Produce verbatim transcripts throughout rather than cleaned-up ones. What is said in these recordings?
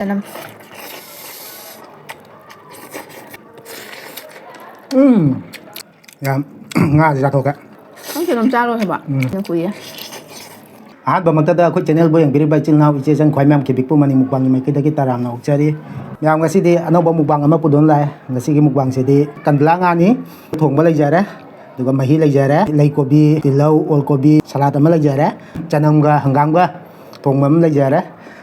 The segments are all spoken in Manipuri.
ꯆꯅꯝ꯫ ꯎꯝ꯫ ꯌꯥꯝ ꯉꯥꯁꯦ ꯆꯥꯊꯣꯛꯀꯦ꯫ ꯅꯪꯁꯨ ꯑꯗꯨꯝ ꯆꯥꯔꯣ ꯍꯥꯏꯕ? ꯎꯝ꯫ ꯌꯥꯝ ꯀꯨꯏꯌꯦ꯫ ꯑꯍꯥꯟꯕꯃꯛꯇꯗ ꯑꯩꯈꯣꯏ ꯆꯦꯅꯦꯜꯕꯨ ꯌꯦꯡꯕꯤꯔꯤꯕ ꯏꯆꯤꯜ ꯏꯅꯥꯎ ꯏꯆꯦ ꯏꯆꯟ ꯈ꯭ꯋꯥꯏ ꯃꯌꯥꯝ ꯈꯤꯕꯤꯛꯄꯨ ꯃꯅꯤ ꯃꯨꯛꯕꯥꯡꯒꯤ ꯃꯥꯏꯀꯩꯗꯒꯤ ꯇꯔꯥꯝꯅ ꯑꯣꯛꯆꯔꯤ꯫ ꯃꯌꯥꯝ, ꯉꯁꯤꯗꯤ ꯑꯅꯧꯕ ꯃꯨꯛꯕꯥꯡ ꯑꯃ ꯄꯨꯗꯨꯅ ꯂꯥꯛꯑꯦ꯫ ꯉꯁꯤꯒꯤ ꯃꯨꯛꯕꯥꯡꯁꯤꯗꯤ ꯀꯟꯗꯂꯥ ꯉꯥꯅꯤ꯫ ꯊꯣꯡꯕ ꯂꯩꯖꯔꯦ, ꯑꯗꯨꯒ ꯃꯍꯤ ꯂꯩꯖꯔꯦ, ꯂꯩ ꯀꯣꯕꯤ, ꯇꯤꯜꯍꯧ, ꯑꯣꯜ ꯀꯣꯕꯤ, ꯁꯂꯥꯗ ꯑꯃ ꯂꯩꯖꯔꯦ, ꯆꯅꯝꯒ ꯍꯪꯒꯥꯝꯒ ꯊꯣꯡꯕ ꯑꯃ ꯂꯩꯖꯔꯦ꯫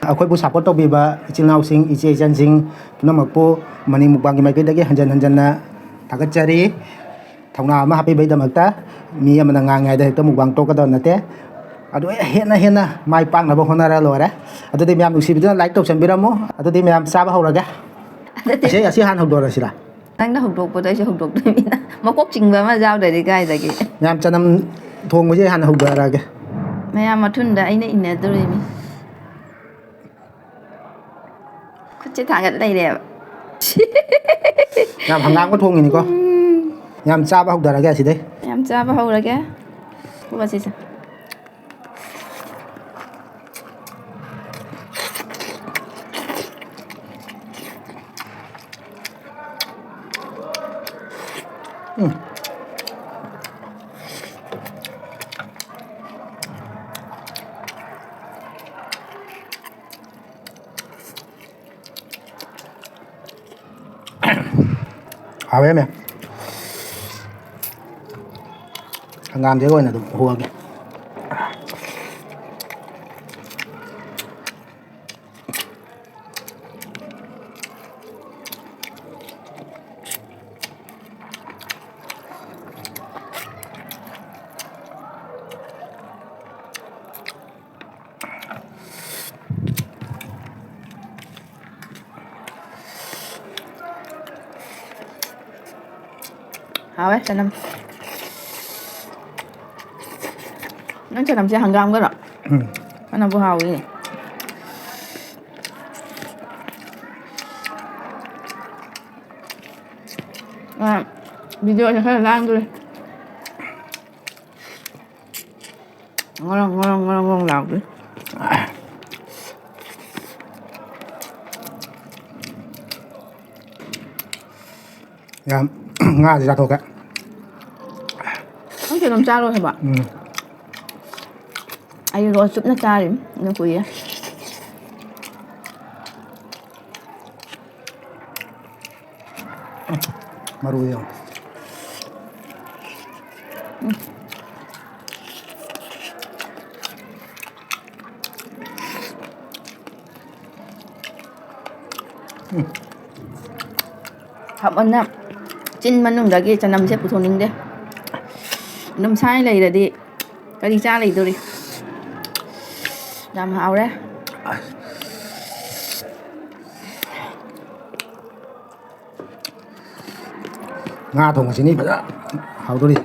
ꯑꯩꯈꯣꯏꯕꯨ ꯁꯞꯄꯣꯔꯠ ꯇꯧꯕꯤꯕ ꯏꯆꯤꯜ ꯏꯅꯥꯎꯁꯤꯡ, ꯏꯆꯦ ꯏꯆꯟꯁꯤꯡ ꯄꯨꯝꯅꯃꯛꯄꯨ ꯃꯅꯤ ꯃꯨꯛꯕꯥꯡꯒꯤ ꯃꯥꯏꯀꯩꯗꯒꯤ ꯍꯟꯖꯟ ꯍꯟꯖꯟꯅ ꯊꯥꯒꯠꯆꯔꯤ꯫ ꯊꯧꯅꯥ ꯑꯃ ꯍꯥꯞꯄꯤꯕꯩꯗꯃꯛꯇ꯫ ꯃꯤ ꯑꯃꯅ ꯉꯥꯡꯉꯦ ꯍꯥꯏꯗ ꯍꯦꯛꯇ ꯃꯨꯛꯕꯥꯡ ꯇꯣꯛꯀꯗꯕ ꯅꯠꯇꯦ꯫ ꯑꯗꯨ ꯍꯦꯟꯅ ꯍꯦꯟꯅ ꯃꯥꯏ ꯄꯥꯛꯅꯕ ꯍꯣꯠꯅꯔ ꯂꯣꯏꯔꯦ꯫ ꯑꯗꯨꯗꯤ ꯃꯌꯥꯝ ꯅꯨꯡꯁꯤꯕꯤꯗꯨꯅ ꯂꯥꯏꯛ ꯇꯧꯁꯟꯕꯤꯔꯝꯃꯨ꯫ ꯑꯗꯨꯗꯤ ꯃꯌꯥꯝ ꯆꯥꯕ ꯍꯧꯔꯒꯦ꯫ ꯑꯗꯨꯗꯤ ꯑꯁꯤ, ꯑꯁꯤ ꯍꯥꯟꯅ ꯍꯧꯗꯣꯔꯁꯤꯔꯥ? ꯅꯪꯅ ꯍꯧꯗꯣꯛꯄꯗꯣ ꯑꯩꯁꯨ ꯍꯧꯗꯣꯛꯇꯣꯏꯅꯤꯅ꯫ ꯃꯀꯣꯛ ꯆꯤꯡꯕ ꯑꯃ ꯌꯥꯎꯗ꯭ꯔꯗꯤ ꯀꯥꯏꯗꯒꯤ? ꯃꯌꯥꯝ ꯆꯅꯝ ꯊꯣꯡꯕꯁꯦ ꯍꯥꯟꯅ ꯍꯧꯗꯔꯛꯑꯒꯦ꯫ ꯃꯌꯥꯝ ꯃꯊꯨꯟꯗ ꯑꯩꯅ ꯏꯟꯅꯗꯣꯔꯤꯅꯤ꯫ ꯈꯨꯠꯁꯦ ꯊꯥꯡꯒꯠ ꯂꯩꯔꯦꯕ꯫ ꯌꯥꯝ ꯍꯪꯒꯥꯝꯒ ꯊꯣꯡꯉꯤꯅꯤꯀꯣ꯫ ꯎꯝ꯫ ꯌꯥꯝ ꯆꯥꯕ ꯍꯧꯗꯔꯒꯦ ꯑꯁꯤꯗꯩ꯫ ꯌꯥꯝ ꯆꯥꯕ ꯍꯧꯔꯒꯦ꯫ ꯈꯨꯕꯥꯛꯁꯤꯁꯨ꯫ ꯎꯝ꯫ ꯍꯥꯎꯋꯦ, ꯃꯦꯝ꯫ ꯍꯪꯒꯥꯝꯁꯦ ꯑꯣꯏꯅ ꯑꯗꯨꯝ ꯍꯣꯛꯑꯒꯦ꯫ ꯍꯥꯎꯋꯦ ꯆꯅꯝ꯫ ꯅꯪ ꯆꯅꯝꯁꯦ ꯍꯪꯒꯥꯝꯒꯔꯣ? ꯎꯝ꯫ ꯐꯅꯕꯨ ꯍꯥꯎꯋꯤꯅꯦ꯫ ꯑ, ꯚꯤꯗꯤꯑꯣꯁꯦ ꯈꯔ ꯂꯥꯡꯗꯣꯔꯦ꯫ ꯉꯔꯪ, ꯉꯔꯪ, ꯉꯔꯪ, ꯉꯔꯪ ꯂꯥꯎꯗꯣꯏ꯫ ꯌꯥꯝ ꯉꯥꯁꯦ ꯆꯥꯊꯣꯛꯀꯦ꯫ ꯅꯪꯁꯨ ꯑꯗꯨꯝ ꯆꯥꯔꯣ ꯍꯥꯏꯕ꯫ ꯎꯝ꯫ ꯑꯩ ꯔꯣꯁ ꯆꯨꯞꯅ ꯆꯥꯔꯤꯝ꯫ ꯑꯗꯨ ꯀꯨꯏꯔꯦ꯫ ꯃꯔꯨ ꯌꯦꯡꯉꯣ꯫ ꯍꯥꯞꯃꯟꯅ ꯆꯤꯟ ꯃꯅꯨꯡꯗꯒꯤ ꯆꯅꯝꯁꯦ ꯄꯨꯊꯣꯛꯅꯤꯡꯗꯦ꯫ ꯑꯗꯨꯝ ꯁꯥꯏ ꯂꯩꯔꯗꯤ ꯀꯔꯤ ꯆꯥ ꯂꯩꯗꯣꯔꯤ? ꯌꯥꯝ ꯍꯥꯎꯔꯦ꯫ ꯉꯥ ꯊꯣꯡꯕꯁꯤꯅꯤ ꯐꯖꯅ ꯍꯥꯎꯗꯣꯔꯤ꯫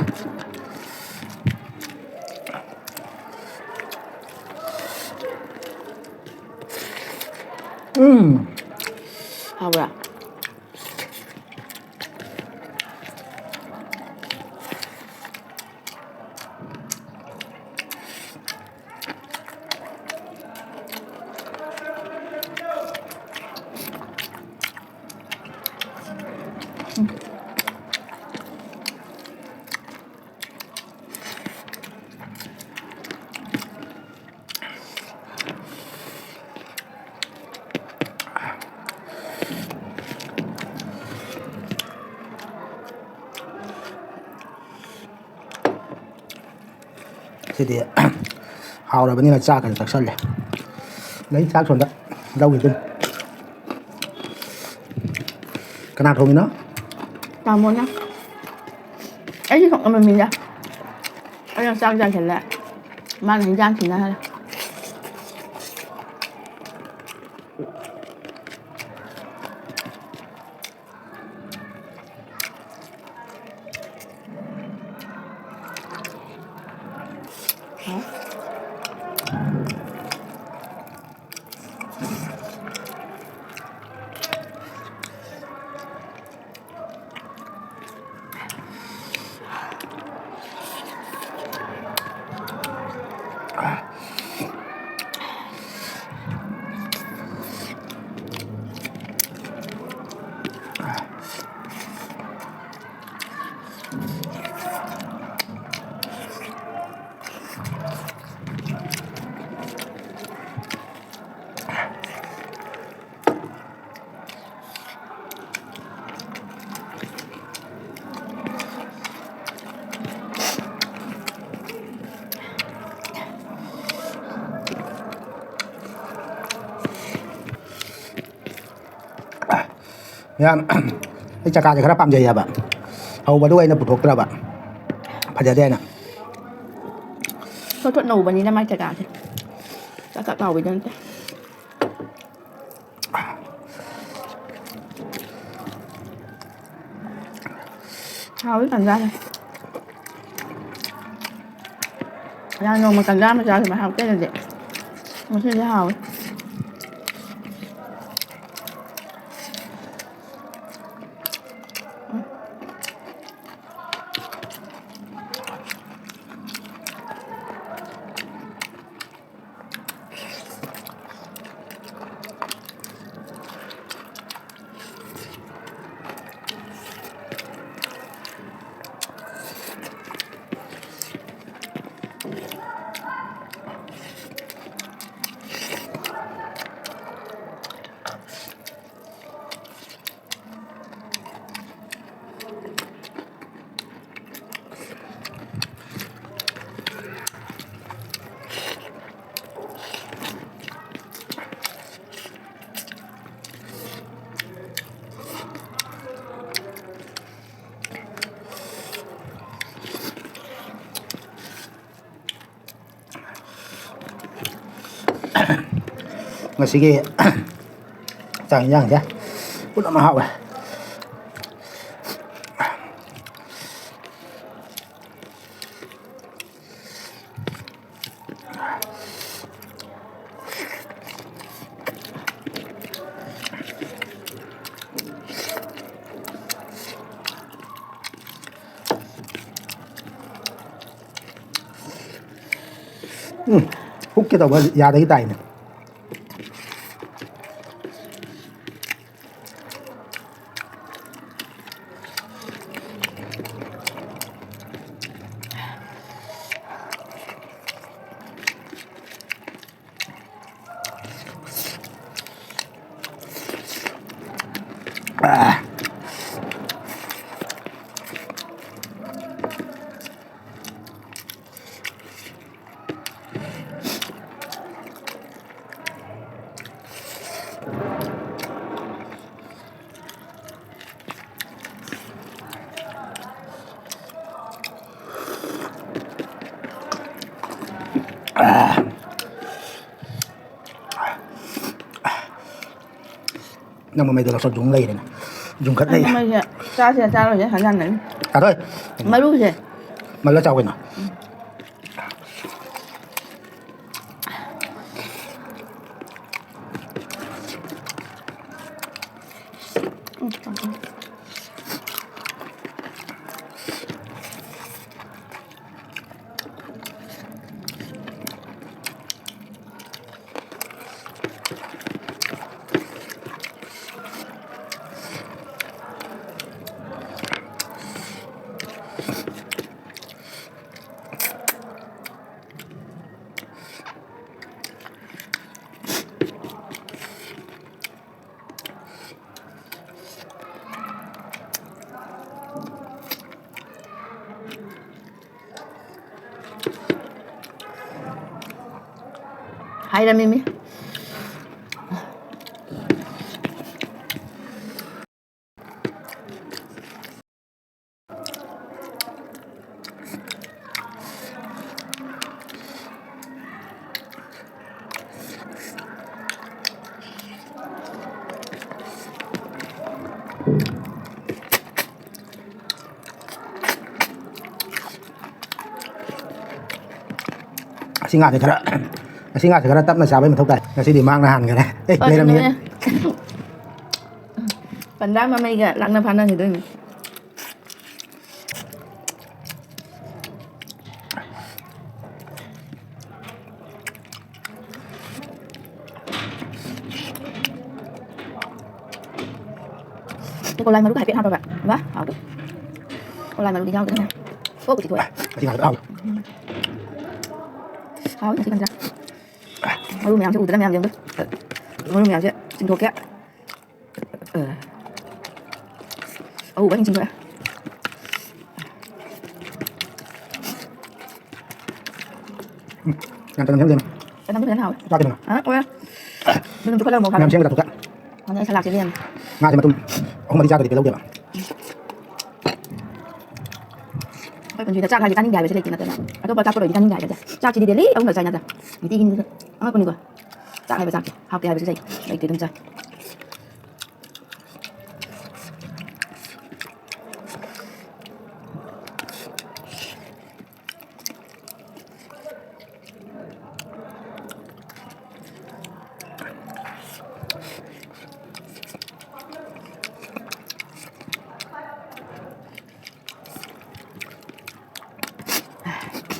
ꯎꯝ꯫ ꯍꯥꯎꯕ꯭ꯔꯥ? ꯁꯤꯗꯤ ꯍꯥꯎꯔꯕꯅꯤꯅ ꯆꯥꯛ ꯈꯔ ꯆꯥꯛꯁꯜꯂꯦ꯫ ꯂꯩ ꯆꯥꯛ ꯁꯣꯝꯗ ꯂꯧꯈꯤꯗꯣꯏꯅꯤ꯫ ꯀꯅꯥ ꯊꯣꯡꯉꯤꯅꯣ? ꯇꯥꯃꯣꯅ꯫ ꯑꯩꯁꯨ ꯊꯣꯡꯉꯝꯃꯤꯗ꯫ ꯑꯩꯅ ꯆꯥꯛ ꯆꯥꯁꯤꯜꯂꯦ꯫ ꯃꯥꯅ ꯍꯤꯟꯖꯥꯡ ꯁꯤꯟꯅꯍꯜꯂꯦ꯫ ꯌꯥꯝ, ꯑꯩ ꯆꯀꯥꯁꯦ ꯈꯔ ꯄꯥꯝꯖꯩ ꯍꯥꯏꯕ꯫ ꯍꯧꯕꯗꯨꯒ ꯑꯩꯅ ꯄꯨꯊꯣꯛꯇ꯭ꯔꯕ꯫ ꯐꯖꯗꯦꯅ꯫ ꯊꯣꯠ ꯊꯣꯠ ꯅꯧꯕꯅꯤꯅ ꯃꯥꯏ ꯆꯀꯥꯁꯦ꯫ ꯆꯥꯛ ꯆꯥꯛ ꯂꯥꯎꯕꯤꯗꯣ ꯅꯠꯇꯦ꯫ ꯍꯥꯎꯋꯤ ꯇꯟꯖꯥꯁꯦ꯫ ꯌꯥꯝ ꯅꯣꯡꯃ ꯇꯟꯖꯥ ꯑꯃ ꯆꯥꯁꯦ ꯃꯍꯥꯎ ꯇꯦꯟꯅꯗꯤ꯫ ꯉꯁꯤꯗꯤ ꯍꯥꯎꯋꯤ꯫ ꯉꯁꯤꯒꯤ ꯆꯥꯛ ꯌꯦꯟꯁꯥꯡꯁꯦ ꯄꯨꯝꯅꯃꯛ ꯍꯥꯎꯋꯦ꯫ ꯎꯝ, ꯍꯨꯛꯀꯦ ꯇꯧꯕ ꯌꯥꯗꯒꯤ ꯇꯥꯏꯅꯦ꯫ ꯅꯪ ꯃꯃꯩꯗ ꯂꯧꯁꯜ ꯖꯨꯡ ꯂꯩꯔꯦꯅꯦ꯫ ꯖꯨꯡꯈꯠ ꯂꯩꯔꯦ꯫ ꯃꯃꯩꯁꯦ ꯆꯥꯁꯤꯔ ꯆꯥꯔꯣꯏꯁꯤꯔ ꯍꯪꯒꯥꯝꯅꯔꯤ꯫ ꯆꯥꯊꯣꯛ꯫ ꯃꯔꯨꯁꯦ꯫ ꯃꯜꯂ ꯆꯥꯎ ꯀꯩꯅꯣ꯫ ꯍꯥꯏꯔꯝꯃꯤꯃꯤ꯫ ꯑꯁꯤ ꯉꯥꯁꯦ ꯈꯔ, ꯑꯁꯤ ꯉꯥꯁꯦ ꯈꯔ ꯇꯞꯅ ꯆꯥꯕꯩ ꯃꯊꯧ ꯇꯥꯏ꯫ ꯉꯁꯤꯗꯤ ꯃꯥꯡꯅ ꯍꯥꯟꯈꯔꯦ꯫ ꯑꯦ, ꯂꯩꯔꯝꯃꯤ꯫ ꯄꯟꯗꯥ ꯃꯃꯩꯒ ꯂꯥꯛꯅ ꯐꯥꯅꯈꯤꯗꯣꯏꯅꯤ꯫ ꯀꯣꯂꯥꯏ ꯃꯔꯨꯒ ꯍꯥꯏꯐꯦꯠ ꯍꯥꯞꯄꯕ꯫ ꯋꯥ, ꯍꯥꯎꯗꯣꯏ꯫ ꯀꯣꯂꯥꯏ ꯃꯔꯨꯗꯤ ꯌꯥꯎꯗ꯭ꯔꯦꯅꯦ꯫ ꯀꯣꯛꯄꯨꯗꯤ ꯊꯣꯛꯑꯦ꯫ ꯑꯁꯤ ꯉꯥꯛꯇ ꯍꯥꯎꯏ꯫ ꯍꯥꯎꯏ ꯉꯁꯤ ꯀꯟꯖꯥ꯫ ꯃꯔꯨ ꯃꯌꯥꯝꯁꯦ ꯎꯗꯅ ꯃꯌꯥꯝ ꯌꯦꯡꯗꯣꯏ꯫ ꯃꯔꯨ ꯃꯌꯥꯝꯁꯦ ꯆꯤꯡꯊꯣꯛꯀꯦ꯫ ꯑ꯫ ꯑꯎꯕ ꯅꯤꯡꯁꯤꯡꯉꯛꯑꯦ꯫ ꯎꯝ, ꯌꯥꯝ ꯆꯅꯝ ꯁꯦꯝꯗꯣꯏꯅꯦ꯫ ꯆꯅꯝꯗꯤ ꯐꯖꯅ ꯍꯥꯎꯋꯦ꯫ ꯆꯥꯛꯀꯤꯗꯅ꯫ ꯑ, ꯑꯣꯏ꯫ ꯆꯅꯝꯁꯨ ꯈꯔ ꯂꯧꯔꯝꯃꯣ ꯃꯌꯥꯝ ꯐꯥꯕꯤꯌꯨ꯫ ꯁꯦꯝꯒ ꯆꯥꯊꯣꯛꯀꯦ꯫ ꯍꯣꯏꯅꯦ, ꯑꯩ ꯁꯂꯥꯛꯁꯦ ꯂꯦꯝꯃꯦ꯫ ꯉꯥꯁꯦ ꯃꯇꯨꯝ ꯑꯍꯨꯝ ꯃꯔꯤ ꯆꯥꯗ꯭ꯔꯗꯤ ꯄꯦꯜꯍꯧꯗꯦꯕ꯫ ꯄꯨꯟꯁꯤꯗ ꯆꯥꯛ ꯍꯥꯏꯁꯦ ꯆꯥꯅꯤꯡꯗꯦ ꯍꯥꯏꯕꯁꯦ ꯂꯩꯇꯦ ꯅꯠꯇꯅ꯫ ꯑꯇꯣꯞꯄ ꯑꯆꯥꯄꯣꯠ ꯑꯣꯏꯗꯤ ꯆꯥꯅꯤꯡꯗꯦ ꯍꯥꯏꯕꯁꯦ꯫ ꯆꯥꯛꯁꯤꯗꯤ daily ꯑꯍꯨꯝꯂꯛ ꯆꯥꯏ ꯅꯠꯇ꯭ꯔꯥ? ꯅꯨꯡꯇꯤꯒꯤ ꯑꯉꯛꯄꯅꯤꯀꯣ꯫ ꯆꯥꯛ ꯍꯥꯏꯕ ꯆꯥꯛꯁꯦ ꯍꯥꯎꯇꯦ ꯍꯥꯏꯕꯁꯦ ꯂꯩꯇꯦ, ꯑꯗꯨꯝ ꯆꯥꯏ꯫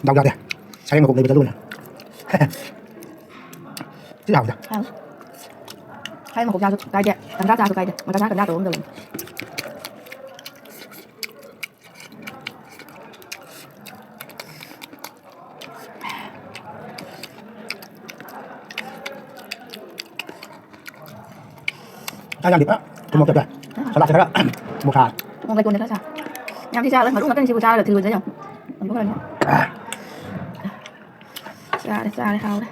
ꯗꯥꯎ ꯌꯥꯗꯦ꯫ ꯁꯔꯦꯡ ꯃꯀꯣꯛ ꯂꯩꯕ ꯆꯠꯂꯨꯕꯅꯦ꯫ ꯁꯤ ꯍꯥꯎꯗ꯫ ꯍꯥꯎ꯫ ꯁꯔꯦꯡ ꯃꯀꯣꯛ ꯆꯥꯁꯨ ꯀꯥꯏꯗꯦ, ꯇꯟꯖꯥ ꯆꯥꯁꯨ ꯀꯥꯏꯗꯦ, ꯃꯇꯝ ꯆꯥ ꯇꯟꯖꯥ ꯇꯧꯕ ꯑꯃ ꯇꯧꯕꯅꯤ꯫ ꯆꯥꯛ ꯌꯥꯝꯗꯤ ꯐꯖꯅ ꯊꯨꯝꯃꯣꯛ ꯆꯠꯄ꯫ ꯁꯂꯥꯠꯁꯦ ꯈꯔ ꯃꯣꯔꯣꯛ ꯁꯥꯔꯦ꯫ ꯊꯨꯝꯃꯣꯛ ꯂꯩꯇꯣꯟꯁꯦ ꯈꯔ ꯁꯥ꯫ ꯌꯥꯝꯗꯤ ꯆꯥꯔꯣꯏ, ꯃꯔꯨ ꯉꯥꯛꯇꯅꯤ ꯁꯤꯕꯨ ꯆꯥꯔꯒ ꯊꯤꯜꯂꯨꯗ ꯌꯦꯡꯉꯨ꯫ ꯃꯔꯨ ꯈꯔꯅꯦ꯫ ꯆꯥꯔꯦ, ꯆꯥꯔꯦ, ꯍꯥꯎꯔꯦ꯫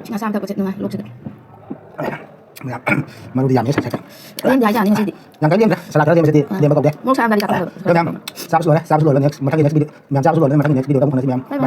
ꯉꯥ ꯆꯥꯕ ꯊꯛꯄꯁꯦ ꯅꯨꯡꯉꯥꯏ, ꯂꯣꯛꯁꯤꯗ꯫ ꯃꯌꯥꯝ, ꯃꯔꯨꯗꯤ ꯌꯥꯝꯃꯦ, ꯁꯠ ꯁꯠ ꯁꯠ꯫ ꯂꯦꯝꯗꯦ ꯍꯥꯏꯇꯥꯔꯦ ꯉꯁꯤꯗꯤ꯫ ꯌꯥꯝ ꯀꯟꯅ ꯂꯦꯝꯗ꯭ꯔꯦ, ꯁꯂꯥꯠ ꯈꯔ ꯂꯦꯝꯕꯁꯤꯗꯤ ꯑꯥ꯫ ꯂꯦꯝꯕ ꯀꯧꯗꯦ꯫ ꯃꯣꯔꯣꯛ ꯁꯥꯕꯗꯤ ꯆꯥꯛ ꯑꯗꯣ ꯃꯌꯥꯝ, ꯆꯥꯕꯁꯨ ꯂꯣꯏꯔꯦ, ꯆꯥꯕꯁꯨ ꯂꯣꯏꯔꯦ, next, ꯃꯊꯪꯒꯤ next video, ꯃꯌꯥꯝ ꯆꯥꯕꯁꯨ ꯂꯣꯏꯔꯦ, ꯃꯊꯪꯒꯤ next video ꯗ ꯑꯃꯨꯛ ꯐꯪꯅꯁꯤ ꯃꯌꯥꯝ꯫ Bye bye꯫